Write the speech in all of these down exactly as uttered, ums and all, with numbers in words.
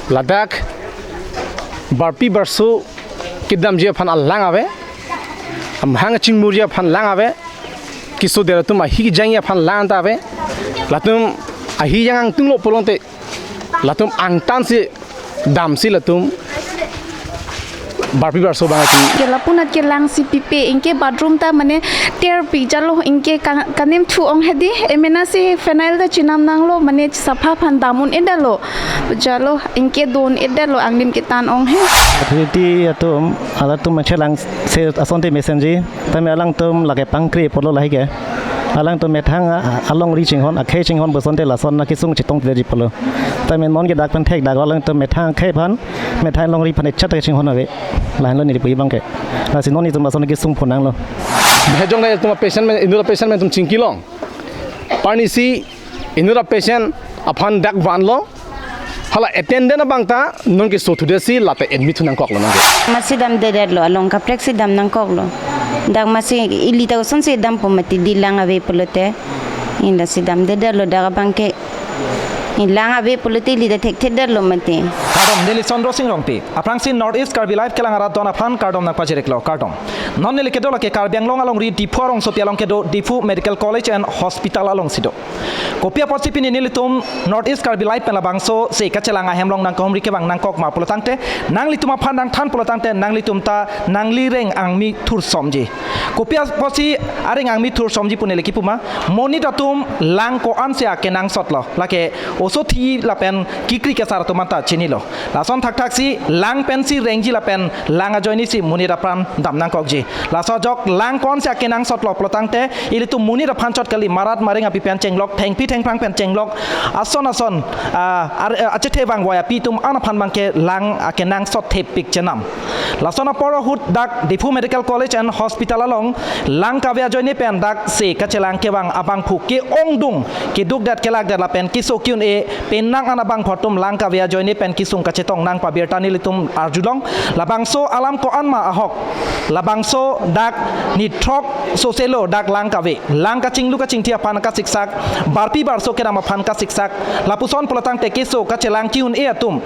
Ladak barpi barso kedamji aphan alang ave, amahang chingmurji aphan lang ave, keso der atum ahi kejangji aphan lang ta ave. Latum ahi jang angtunglo pulote latum angtan si damsi latum barpi barso abang atum. Ke lapunat ke lang si pipe, anke bathroom ta mane terpik jalo, anke ka-, kanem thu ong hedi, emena si phenyl ta chinam nanglo, mane sapha aphan dam un-edetlo. Jalo, anke do un-edetlo, angdeng ketan ong he. Authority atum, alangtum mangchelang se asonte mesenji, tame alangtum lake pangkri pulo lahai ke. Alangtum methang a-, alongri chinghon, akhei chinghon pu asonte lason na kesung chetongtedetji pulo. Tame non ke dak pen thekdak alangtum methang akhei aphan, methang alongri aphan echat ke chinghon ave. Lahenlo neli pu abang ke. Lasi non itum lason kesung phonanglo. Hejong dai atum patient amen, inut apatient amen atum chingkilong. Arnisi inut apatient aphan dak vanlo. Hala attendant abang ta non keso thudetsi lata admit thu nangkoklo non ke. Masi damdedetlo, along kaprek si dam nangkoklo. Dak masi ili ta kosonsi dampo mati, di lang ave pulote. Inda si damdedetlo dak abang ke. Lang ave pulote ili ta thekthedetlo mati. Kardom, neli Chandra Sing Rongpi. Aphrangsi North East Karbi Live kelang arat don aphan kardom nangpajiriklo, kardom. Non neli kedo lake Karbi Anglong alongri Diphu arongsopi along kedo, Diphu Medical College and Hospital alongsi do. Kopi apotsi pini nelitum North East Karbi Live pen labangso se kachelang ahem along nangkehumri kevang nangkok ma pulotangte, nanglitum aphan nangthan pulotangte, nanglitum ta nangli reng angmi thursomji. Kopi apotsi areng angmi thursomji pu neli kipu ma, monit atum lang ko-an si akenangsotlo, lake oso thi lapen kikri kesar atum anta chinilo. Lason thakthaksi lang pensi rengji lapen lang ajoinesi monit apran dam nangkokji. Laso ajok lang ko-an si akenangsotlo pulotangte, ilitum monit aphan chot kali, marat mareng api pen chenglok, thengpi thengphrang pen chenglok, ason ason, ah, ar-, eh, achethe vangvoi api atum an aphan abang ke lang akenangsot thepik chenam. Lason apor ahut dak Diphu Medical College and Hospital along lang kave ajoine pen dak se kachelang kevang abangphu ke-ongdung, kedukdet kelakdet lapen keso ke-un-e penang an abangphu atum lang kave ajoine pen kesung kachetong nang pu abirta nelitum arjulong. Labangso alam ko-an ma ahok, labangso dak nithrok soselo dak lang kave, lang kachinglu kachingthi aphan kasiksak, barpi barso kedam aphan kasiksak. Lapuson pulotangte keso kachelang ke-un-e atum,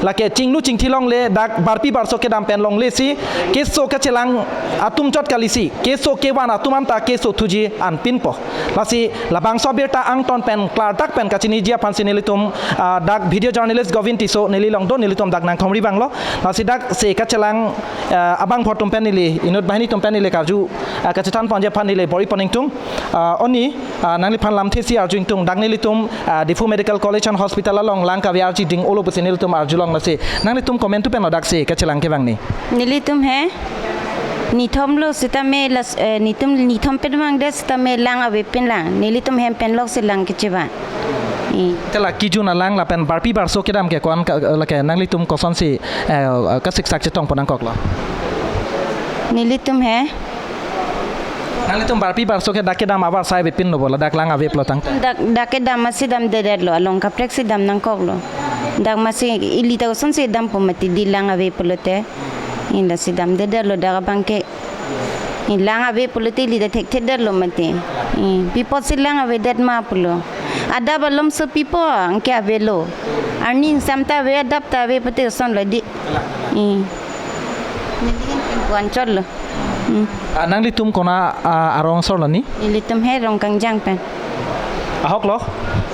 lake chinglu chingthi longle, dak barpi barso kedam pen longlesi keso kachelang atum chot kalisi keso kevan atum anta keso thuji anpinpo. Lasi labangso abirta angton pen klardak pen kachiniji aphansi nelitum, ah, dak video journalist Govin Tisso neli along do, nelitum dak nangkehumri vanglo. Lasi dak se kachelang, ah, abangphu atum pen neli, inut banghini atum pen neli karju, ah, kachethan ponji aphan neli bor-i pon ingtung. Ah, oni, ah, nangliphan lamthe si arju ingtung, dak nelitum, ah, Diphu Medical College and Hospital along lang kave arji ding-olo pusi nelitum arjulong, lasi nanglitum komantu pen lo dak se kachelang kevang ni? Nelitum he nithom lo sitame las, eh, nelitum nithom pen vangdet sitame lang avepin lang. Nelitum hem pen lok si lang kechevan. I. Te la kejun alang lapen barpi barso kedam ke ko-an ka, lake nanglitum kosonsi, eh, kasiksak chetongpo nangkoklo? Nelitum he. Nanglitum barpi barso ke dak kedam avarsai avepinlo bo, ladak lang ave pulotang? Dak, dak kedam masi damdedetlo, along kaprek si dam nangkoklo. Dak masi ili ta kosonsi dampo mati, di lang ave pulote. Inda si damdedetlo dak abang ke. I lang ave pulote ili ta thekthedetlo mati. I, pi apotsi lang avedet ma pulo. Adap alomso pi apo anke avelo. Arni ingsam ta ave, adap ta ave pute kosonlo di. I. Neli kan pingkuan chotlo. Hmm. Ah, nanglitum kona, ah, arong asor lo ni? Nelitum he Rongkangjang pen. Ahoklo,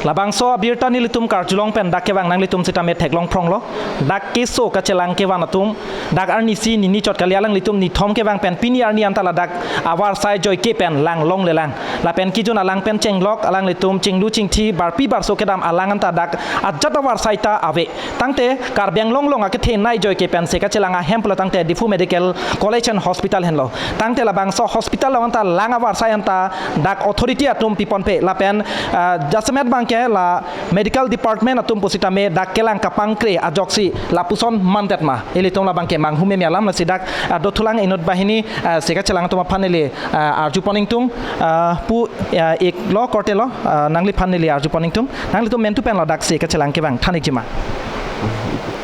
labangso abirta nelitum karjulong pen dak kevang nanglitum sitame theklong phronglo. Dak keso kachelang kevan atum, dak arnisi nini chot kali, alanglitum nithom kevang pen pini arni anta ladak avarsai joike pen lang longlelang. Lapen kejun alang pen chenglok, alanglitum chinglu chingthi barpi barso kedam alang anta dak ajat avarsai ta ave. Tangte Karbi Anglong along akethenei joike pen se kachelang ahem pulotangte Diphu Medical College and Hospital henlo. Tangte labangso hospital along anta lang avarsai anta dak authority atum piponpe lapen, ah, jasemet abang ke la medical department atum pusitame dak kelang kapangkre ajoksi lapuson mandet ma. Ilitum labang ke manghumeme alam, lasi dak, ah, dothulang inut banghini, ah, se kachelang atum aphan ili, ah, arju pon ingtung, ah, pu, ah, iklo kortelo, ah, nangliphan ili arju pon ingtung. Nanglitum mentu pen lo dak se kachelang kevang than ikji ma?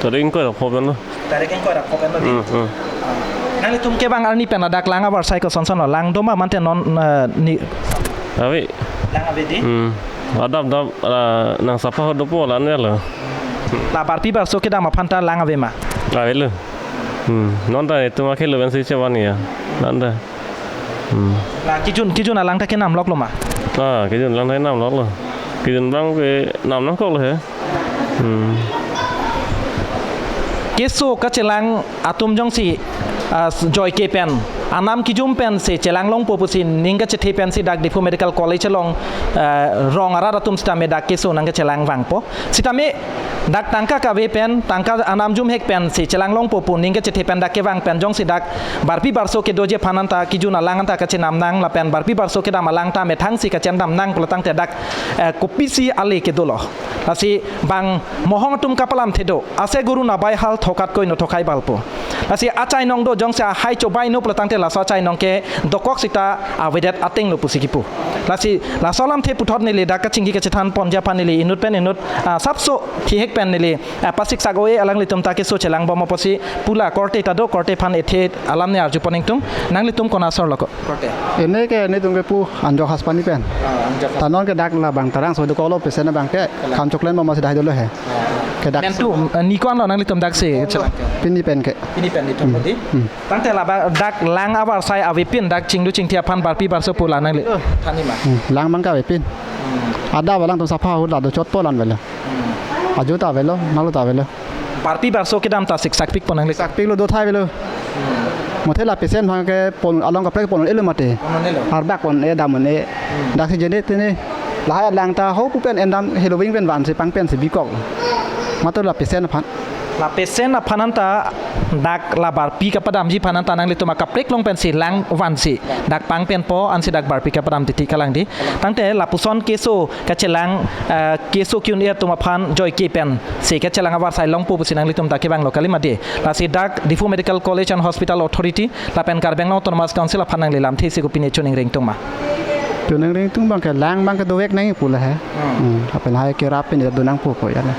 Tarik ingkoi ra pho pen lo. Tarik ingkoi ra pho pen lo di. Hmm, hmm. Nanglitum kevang arni pen ladak lang avarsai kosonson lo, lang do ma mate non, eh, ni? Ave. Lang ave di? Hmm. Adap adap, ah, nang sapha ho dopo lan ya lo. La barpi barso kedam aphan ta lang ave ma? Avelo. Hmm. Non ta itum akhelo pensi chevan ya. Non ta. Hmm. La kejun kejun alang ta kenam loklo ma? Ah, kejun alang ta kenam loklo. Kejun abang ke nam nangkoklo he. Hmm. Keso kachelang atum jongsi, ah, joike pen anam kejum pensi chelang longpo pusi ning kachethe pensi dak Diphu Medical College along, ah, rong arat atum sitame dak keso nangkachelang vangpo. Sitame dak tangka kave pen, tangka anam jumhek pensi chelang longpo pu ning kachethe pen dak kevang pen jongsi dak barpi barso kedoji aphan anta kejun alang anta kachenam nang lapen barpi barso kedam alang ta methangsi kachendam nang pulotangte dak, eh, kopisi ale kedolo. Lasi bang mohong atum kapalamthe do, ase guru nabai hal thokat koi no thokai balpo. Lasi achainong do jongsi ahai chobai no pulotangte laso achainong ke dokok sita avedet ateng lo pusi kipu. Lasi laso alamthe puthot neli dak kachingki kachethan ponji aphan neli inut pen inut, ah, sapso thihek pen neli, ah, pasik sak oi alanglitum ta keso chelang bom apotsi pu la korte ta do, korte aphan ethe alam ne arju pon ingtung. Nanglitum kona asor lo ko? Korte. Ene ke netum kepu Anjok Haspani pen. Ah, Anjok. Ta non ke dak labang tarang so dokoklo patient abang ke. Kalang. Kam choklen bom si dahai dolo he. Ah. Ke dak. Mentu, eh, ni ko-an lo nanglitum dak si chelang? Pini pen ke. Pini pen netum Hmm. pudi. Hmm. Tangte labang dak lang avarsai avepin dak chingdu chingthi aphan barpi barso pu la nangli. Thani ma? Hmm. Lang abang ke avepin. Hmm. Adap alangtum sapha ahut la dochotpo la-an avelo. Hmm. Ajo ta avelo, nalo ta avelo. Barpi barso kedam ta siksakpikpo nangli. Sakpiklo, dothai avelo. Hmm. Muthe la patient abang ke pon along kaprek pon-un-elo mate. Pon-un-elo. Arbak pon-e, dam un-e. Hmm. Dak si jene tene. Lahai alang ta ho pu pen endam heloving pen vansi pang pensi bikok. Matur la patient aphan. La patient aphan anta dak la barpi kapadamji aphan anta nanglitum akaprek along pensi lang vansi dak pang penpo ansi dak barpi kapadam titi kalang di. Tangte lapuson keso kachelang, eh, keso ki-un-e atum aphan joike pensi kachelang avarsai longpo pusi nanglitum ta kevanglo kali mati. Lasi dak Diphu Medical College and Hospital Authority lapen Karbi Anglong Autonomous Council aphan nangli lamthe isi kopine choningri ingtung ma? Choningri ingtung abang ke lang abang ke dovek nangji pu la he. Hmm. Hmm. Lapen hai kerap pin do nangpo ko ya la.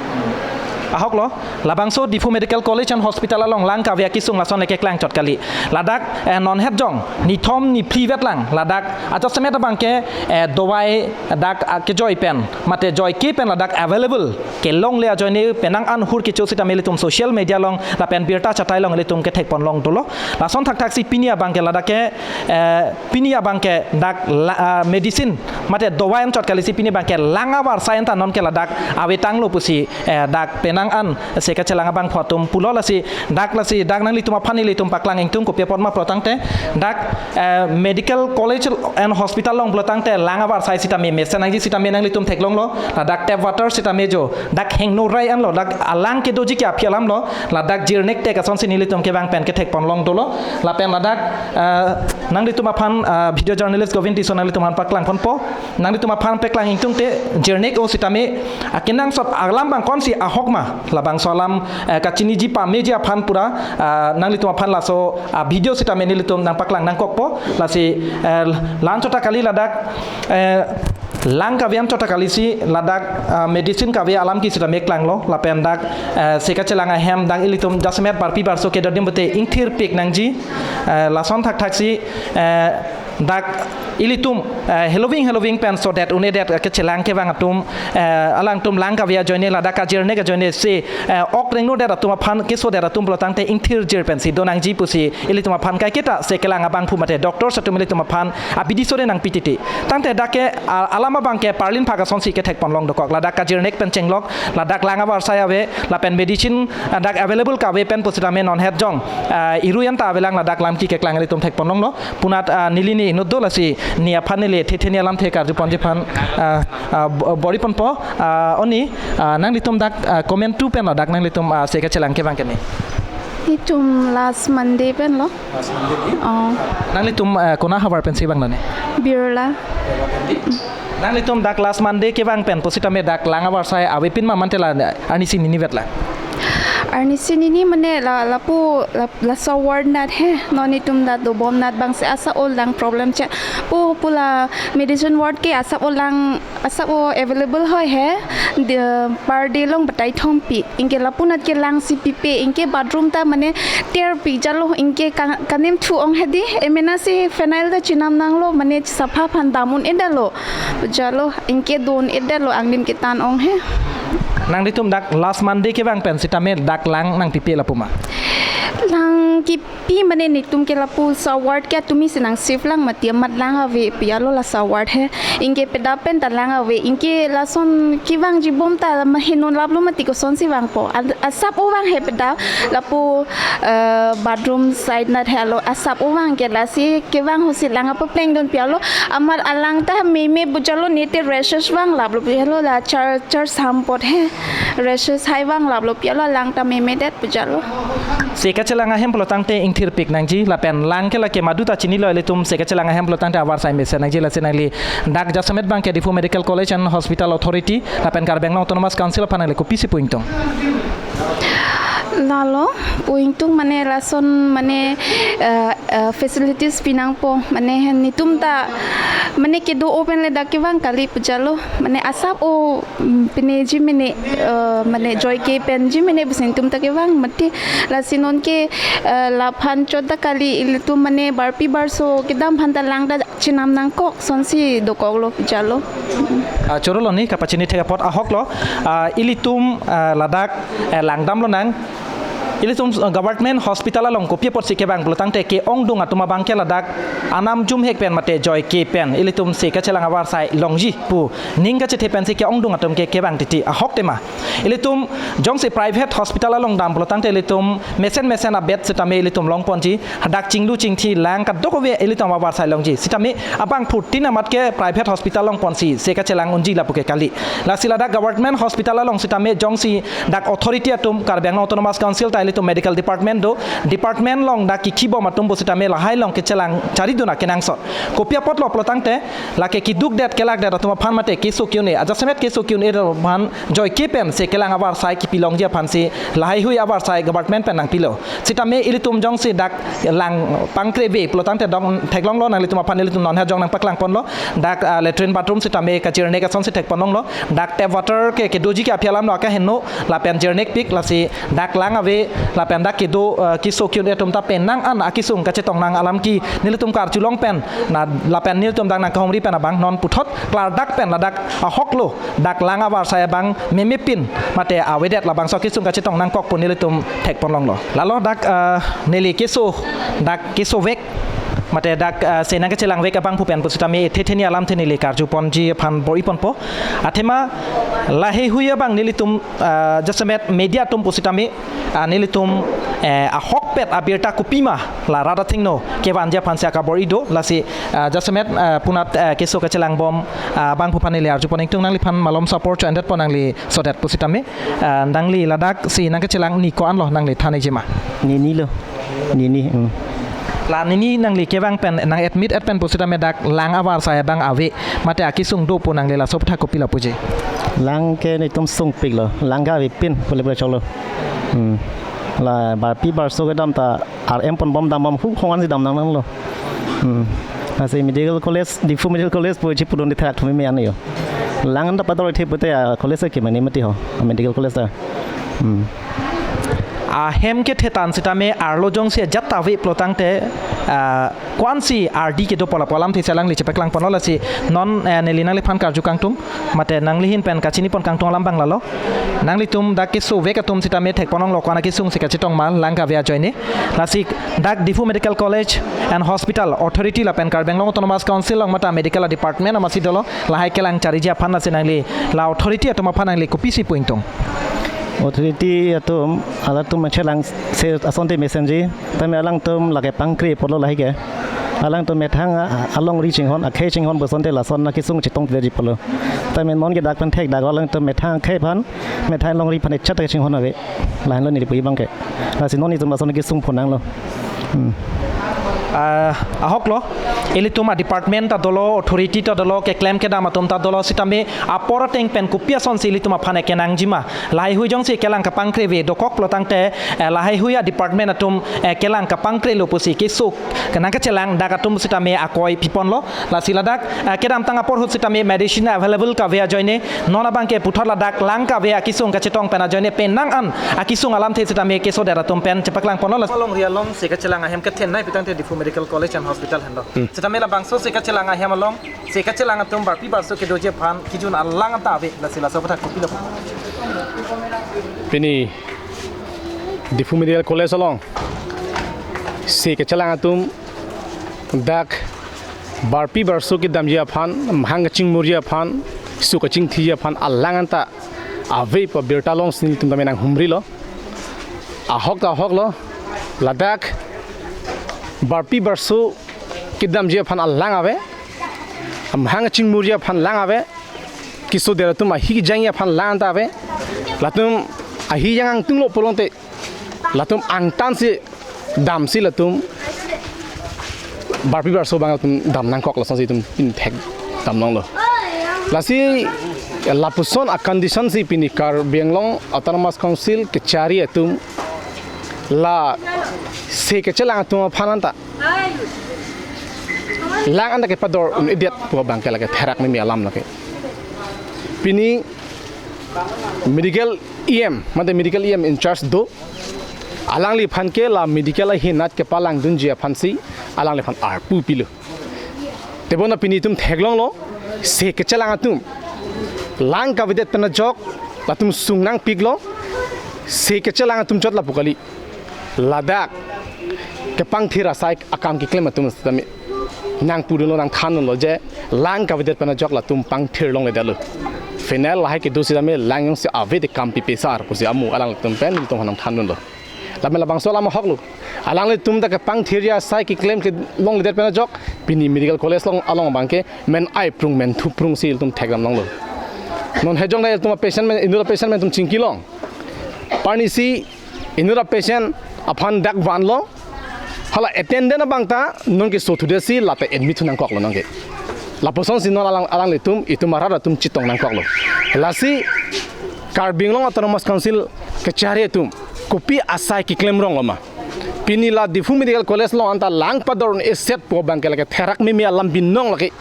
Ahok lo, labangso Diphu Medical College and Hospital along lang kave akesung lason le keklang chot kali. Ladak, eh, non het jong nithom niphli vet lang ladak ajasemet abang ke, eh, dovai dak, ah, kejoi pen mate joike pen ladak available kelongle ajoine penang an hur kecho sitame ilitum social media along lapen birta chatai along ilitum kethek pon long dolo. Lason thakthak si pini abang ke ladak ke, eh, pini abang ke dak la, ah, medicine mate dovai an chot kali si pini abang ke lang avarsai anta non ke ladak avetanglo pusi, eh, dak penang an se kachelang abangphu atum pulo. Lasi dak, lasi dak nanglitum aphan ilitum paklang ingtung kopi apot ma pulotangte dak, eh, Medical College and Hospital along pulotangte lang avarsai sitame mesen nangji sitame nanglitum theklonglo, ladak tap water sitame jo dak hingno rai anlo, dak alang kedoji ke aphi alam lo, ladak jirnek tek asonsi nelitum kevang pen kethek pon long dolo. Lapen ladak, eh, nanglitum aphan, eh, video journalist Govin Tisso nanglitum aphan paklang ponpo. Nanglitum aphan paklang ingtungte jirnek o sitame akenangsot alam abang konsi ahok ma, labangso alam, eh, kachiniji pameji aphan pura, eh, nanglitum aphan laso, ah, video sitame nelitum nangpaklang nangkokpo. Lasi, eh, la-an chot ta kali ladak, eh, lang kave an chot ta kali si ladak, ah, medicine kave alam ke sitame klanglo lapen dak, eh, se kachelang ahem dak ilitum jasemet barpi barso kedo adim pute ingthirpik nangji, eh, lason thakthak si, eh, dak ilitum, eh, heloving heloving pen sodet un-edet kechelang kevang atum, eh, alangtum lang kave ajoine ladak kajirnek ajoine si, eh, ok rengnodet atum aphan kesodet atum pulotangte ingthirjir pensi do nangji pusi ilitum aphan kaiketa se kelang abangphu mate doctors atum ilitum aphan abidi sore nangpi titi. Tangte dak ke, ah, alam abang ke parlin phak asonsi kethek pon long dokok. Ladak kajirnek pen chenglok, ladak lang avarsai ave, lapen medicine, ah, dak available kave pen pusitame non het jong, ah, irui anta avelang ladak lam ke keklang ilitum thek pon longlo. Punat, ah, neli ne inut do lasi ne aphan neli thethe ne alamthe karju ponji aphan, ah, ah, bo-, bor-i ponpo, ah, oni, ah, nanglitum dak, ah, komantu pen ladak nanglitum, ah, se kachelang kevang ke ne? Itum last Monday pen lo. Last Monday ni? Oh. Nanglitum, ah, kona havar pensi vang la ne? Birla. Nanglitum dak last Monday kevang pen pusitame dak lang avarsai avepin ma mante la arnisi nini vet la? Arnisi nini mane la, lapu la, laso ward nat he, non itum dak dobom nat abang si asap-o lang problem che. Pu, pu la medicine ward ke asap-o lang, asap-o available hoi he. De, per day along batai thompi. Anke lapu nat ke lang si pipe, anke bathroom ta mane terpi jalo, anke ka-, kanim thu ong he di. Emena si phenyl ta chinam nanglo, mane sapha aphan dam un-edetlo. Jalo, anke do un-edetlo, anglim ketan ong he. Nanglitum dak last Monday kevang pen sitame dak lang nangpipe lapu ma? Lang kipi mane netum ke lapu sa ward ke tumi si nang shift lang mati amat lang ave pi alo la sa ward he. Anke pedap pen ta lang ave. Anke lason kevangji bom ta ma henun laplo mati kosonsi vangpo. Al- asap o vang he pedap lapu eh, bathroom side nat he alo asap o vang ke lasi kevang ahut si lang apaplengdun pi alo amat alang ta meme pu jalo nete rashes vang laplo pi alo la char char sampot he rashes hai vang laplo pi alo lang ta meme det pu jalo. Se kachelang ahem pulotangte ingthirpik nangji lapen lang ke lake madu ta chinilo ilitum se kachelang ahem pulotangte avarsai mesen nangji lasi nangli dak jasemet abang ke Diphu Medical College and Hospital Authority lapen Karbi Anglong Autonomous Council aphan nangli kopisi pu ingtung? Lalo, pu ingtung mane lason mane eh, eh, facilities pinangpo mane netum ta mane kedo open le dak kevang kali pu jalo mane asap o mm, pineji mene eh, mane joike penji mene pusi netum ta kevang mati lasi non ke eh, laphan chot ta kali ilitum mane barpi barso kedam aphan ta lang ta chenam nangkok sonsi dokoklo pu jalo. Ah, choro lo ni kapachini thek apot ahok lo. Ah, ilitum ah, ladak eh, langdam lonang. Ilitum eh, government hospital along kopi apotsi kevang pulotangte ke-ongdung atum abang ke ladak anam jumhek pen mate joike pen ilitum se kachelang avarsai longji pu ning kachethe pensi ke-ongdung atum ke kevang titi ahok tema. Ilitum jongsi private hospital along dam pulotangte ilitum mesen mesen abed sitame ilitum longponji hadak chinglu chingthi lang kadokave ilitum avarsai longji sitame abang phutin amat ke private hospital longponsi se kachelang unji lapu ke kali. Lasi ladak government hospital along sitame jongsi dak authority atum Karbi Anglong Autonomous Council ta ilitum medical department do, department along dak kikhi bom atum pu sitame lahai along kechelang charidun akenangsot. Kopi apotlo pulotangte lake kiduk det kelak det atum aphan mate keso ki-un-e ajasemet keso ki-un-e atum aphan joike pen se kelang avarsai kipilongji aphansi lahaihui avarsai government pen nangpilo. Sitame ilitum jongsi dak lang pangkreve pulotangte dong theklonglo nanglitum aphan ilitum non he jong nangpaklangponlo. Dak ah, latrine bathroom sitame kachirnek asonsi thekponlonglo. Dak tap water ke kedoji ke aphi alam lo akaheno lapen jirnekpik lasi dak lang ave lapen dak kedo ah, keso ki-un-e atum ta penang an akesung kachetong nang alam ke nelitum karjulong pen na lapen nelitum dak nangkahumri pen abang non puthot klardak pen ladak ahok lo dak lang avarsai abang memepin mate avedet labangso akesung kachetong nangkok pu nelitum thekponlonglo. Lalo dak ah, neli keso dak kesovek mate dak ah, se nangkachelangvek abangphu pen pusitame thethe ni alamthe neli karjuponji aphan bor-iponpo. Athema lahaihui abang nelitum ah, jasemet media atum pusitame ah, nelitum eh, ahokpet abirta kopima la rat athengno kevanji aphansi akabor-i do lasi ah, jasemet ah, punat eh, keso kachelangbom ah, abangphu aphan neli arjupon ingtung nangliphan malom support cho-endetpo nangli sodet pusitame ah, nangli ladaksi nangkachelang ni ko-anlo nangli than-ikji ma? Nini lo. Nini. Hmm. La nini nangli kevang pen nang admit et pen pusitame dak lang avarsai abang ave mate akesung do pu nangli laso aputhak kopi lapuji? Lang ke netum sungpiklo lang ke avepin pule pule choklo. Hmm. La barpi barso kedam ta ar em ponbom dambom hu hongan si dam nang nanglo. Hmm. Lasi medical college, Diphu Medical College pu chipudun di thak thumi me an yo. Lang an ta pador the pute a college ke mane mati ho, medical college ta. Hmm. Ahem kethe tan sitame arlo jongsi ajat ta ave pulotangte ah, ko-ansi ardi kedo pu lapu alamthe si alangli chepaklangponlo lasi non eh, neli nangliphan karju kangtung mate nangli ahin pen kachinipon kangtung alam abang lalo. Nanglitum dak kesovek atum sitame thekponlonglo ko-an akesungsi kachetong ma lang kave ajoine. Lasi dak Diphu Medical College and Hospital Authority lapen Karbi Anglong Autonomous Council along mate medical department amatsi dolo lahai kelang chariji aphan lasi nangli la authority atum aphan nangli kopisi pu ingtung? Authority atum, alangtum chelang se asonte mesenji, tame alangtum lake pangkre apotlo lahai ke. Alangtum methang a- alongri chinghon, akhei chinghon pu asonte lason akesung chetongtedetji apotlo. Tame non ke dak pen thekdaklo alangtum methang akhei aphan, methang alongri aphan echat ta chinghon ave. Lahenlo neli pu abang ke. Lasi non itum lason akesung phonanglo. Hmm. Ah, ahoklo, ilitum a department ta dolo, authority ta dolo, keklem kedam atum ta dolo, sitame apor ateng pen kopi asonsi ilitum aphan kenangji ma? Lahaihui jongsi kelang kapangkre ave dokok pulotangte eh, lahaihui a department atum eh, kelang kapangkrelo pusi keso kenang kachelang dak atum sitame akoi piponlo. Lasi ladak eh, kedamtang apor ahut sitame medicine available kave ajoine non abang ke puthot ladak lang kave akesung kachetong pen ajoine penang an akesung alamthe sitame kesodet atum pen chepaklangponlo. Lasi alongri along se kachelang ahem kethenei pulotangte Diphu Medical College and Hospital henlo. Hmm. Sitame labangso se kachelang ahem along se kachelang atum barpi barso kedoji aphan kejun alang anta ave lasi laso aputhak kopi lapu? Pini Diphu Medical College along se kechelang atum dak barpi barso kedamji aphan, mahang kachingmurji aphan, su kachingthiji aphan alang anta ave pu birta alongsi nelitum tame nanghumrilo. Ahok ta ahoklo, ladak barpi barso kedamji aphan alang ave, mahang kachingmurji aphan lang ave, kesodet atum ahi kejangji aphan lang anta ave. Latum ahi jang angtunglo pulote latum angtansi damsi latum barpi barso abang latum dam nangkok, lasonsi itum pini thekdam longlo. Lasi lapuson a-condition si pini Karbi Anglong Autonomous Council kechari atum la se kechelang atum aphan anta lang anta kepador un-edet pu abangke lake therak mimi alam lake. Pini medical E M, mate medical E M in charge do, alangliphan ke la medical ahinat kepalangdunji aphansi alangliphan arpu pilo. Tebona pini itum theklonglo, se kechelang atum lang kavedet pen ajok latum sung nangpiklo, se kechelang atum chot lapu kali. Ladak kepangthir asai akam keklem atum sitame nangpudunlo, nangthandunlo je lang kavedet pen ajok latum pangthir longledetlo. Final lahai kedo sitame lang jongsi ave te kam pipe sar pusi amu alangtum pen nelitum aphan nangthandunlo. Lapen labangso alam ahoklo. Alanglitum ta kepangthirji asai keklem ke longledet pen ajok pini medical college along, along abangke men-ai prung men thu prungsi ilitum thekdam longlo. Non hejong ta ilitum patient men, inut patient men atum chingkilong. Parnisi inut patient aphan dak vanlo. Hala attendant abang ta non keso thudetsi lata admit thu nangkoklo nonke. Lapusonsi non alang, alanglitum, itum arat atum chetong nangkoklo. Lasi Karbi Anglong Autonomous Council kechari atum kopi asai keklem ronglo ma? Pini la Diphu Medical College along anta lang pador un-eset pu abangke lake therak mimi alam binong lake.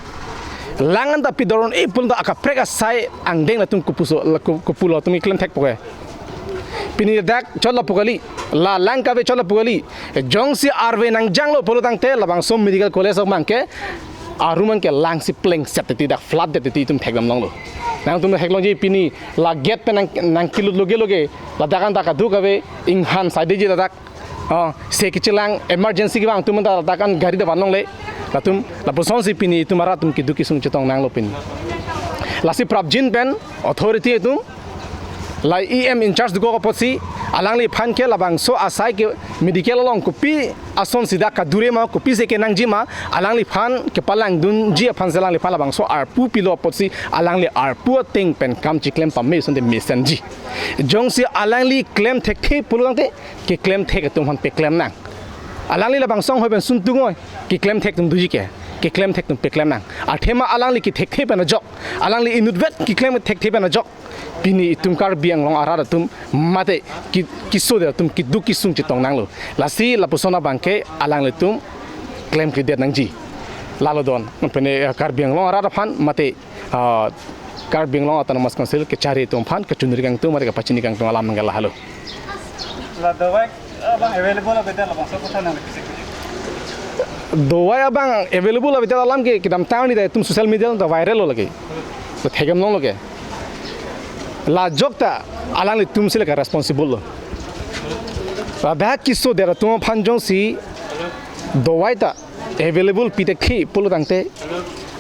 Lang anta pador un-e pulote akaprek asai angdeng latum kopuso, la ko-, kopulo atum keklem thekpo ke. Pini dak chot lapu kali, la lang kave chot lapu kali. Jongsi arve nangjanglo pulo tangte labangso medical college abangke arum anke langsi plengset titi, dak flood det titi itum thekdam longlo. Nangtum theklongji pini la gate pen nang, nangkelut loge loge, ladak anta kaduk kave inghan saidiji ladak. Oh, se kechelang emergency kevang atum anta ladak an gari ta van longle. Latum, lapusonsi pini itum arat atum keduk kesung chetong nanglo pini. Lasi prapjin pen authority atum, la E M in charge dokok apotsi alangliphan ke labangso asai ke medical along kopi asonsi dak kadure ma, kopisi kenangji ma, alangliphan kepalangdunji aphansi alangliphan labangso arpu pilo apotsi alangli arpu ateng pen kam cheklem pame asonte mesenji. Jongsi alangli klem thekthe pulo tangte keklem thek atum aphan peklem nang. Alangli labangso anghoi pen sun tungoi, keklem thek atum doji ke, keklem thek atum peklem nang. Athema alangli kethekthe pen ajok, alangli inutvet keklem thekthe pen ajok pini itum Karbi Anglong arat atum mate ki, kesodet atum keduk kesung chetong nanglo. Lasi lapuson abangke alanglitum klemkledet nangji. Lalo don, pene, eh, Karbi Anglong arat aphan mate, ah, Karbi Anglong Autonomous Council kechari atum aphan kachunri kangtung mate kapachini kangtung alam abangke lahelo. La dawai abang available avedet labangso aphuthak nang lekisik. Dawai abang available avedet alam ke kedamtang arni ta itum social media ta viral lo lake. To thekdam longlo ke. La ajok ta alanglitumsi lake responsible lo. Ladak kesodet atum aphan jongsi dawai ta available pi thekthe pulo tangte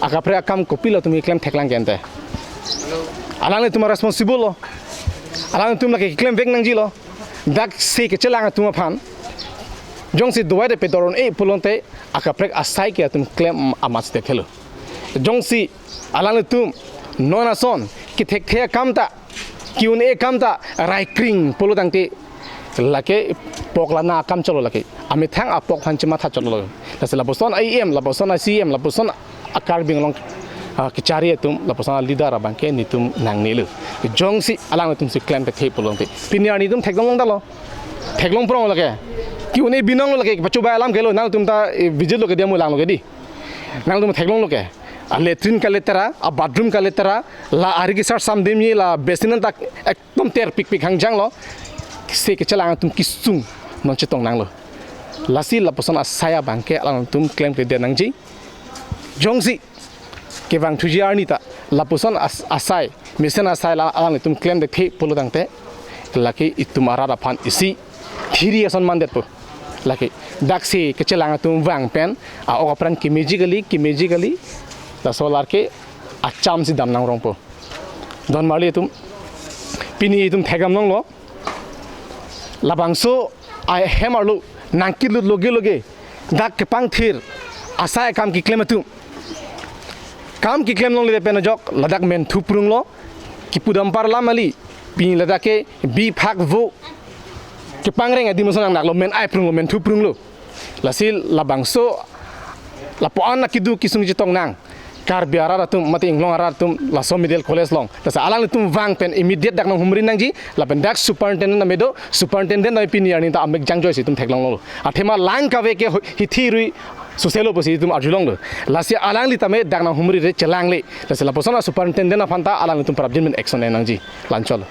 akaprek akam kopilo atum keklem theklang ke ante. Alanglitum responsible lo. Alanglitum lake keklem vek nangjilo. Dak se kechelang atum aphan jongsi dawai ta pador un-e pulote akaprek asai ke atum klem amat si thekthe lo. Jongsi alanglitum non ason kethekthe akam ta, ke-un-e akam ta raikring pulo tangte lake pok lana akam cholo lake. Amethang apok aphan chematha cholo. Lasi lapuson a-E M, lapuson a-C E M, lapuson a-Karbi Anglong, ah, kechari atum, lapuson a-leader abangke nelitum nangnelo. Jongsi alanglitumsi klem thekthe pulo tangte. Pini arni itum theklong longdalo. Theklong prong lake. Ke-un-e binong lo lake, pachobai alam kelo, nangtum ta, eh, visit lo ke dia mu langlo ke di. Nangtum theklonglo ke. A-latrine kaletera, a-bathroom kaletera, la ari kesar samdemji, la basin ta ekdom terpikpik hangjanglo. Se kechelang atum kesung non chetong nanglo. Lasi lapuson asai abangke alangtum klemkledet nangji. Jongsi kevang thuji arni ta lapuson as-, asai, mesen asai la alanglitum klem thekthe pulo tangte Lake itum arat aphan isi thiri ason mandetpo. Lake daksi kechelang atum vang pen a-ok apran kemeji kali, kemeji kali. Laso lake acham si dam nangrongpo. Don marli atum, pini itum thekdam longlo. Labangso ahem arlo nangkelut loge loge dak kepangthir asai akam keklem atum. Kam keklem longle pen ajok ladak menthu prunglo, kipudam parlam kali, pini ladak ke bi phak vo kepangreng adim ason nangdaklo, men ai prunglo, menthu prunglo. Lasi labangso lapu-an akedo kesung chetong nang Karbi arat atum mate inglong arat atum laso middle college along. Lasi alanglitum vang pen immediate dak nanghumri nangji, lapen dak superintendent amedo, superintendent ai pini arni ta amek jangjoi si itum theklonglo. Athema lang kave ke ho-, hithi rui suselo pusi itum arjulonglo. Lasi alangli tame dak nanghumri re chelangle. Lasi lapuson a-superintendent aphan ta alanglitum prapjin pen action en nangji. La-anchot.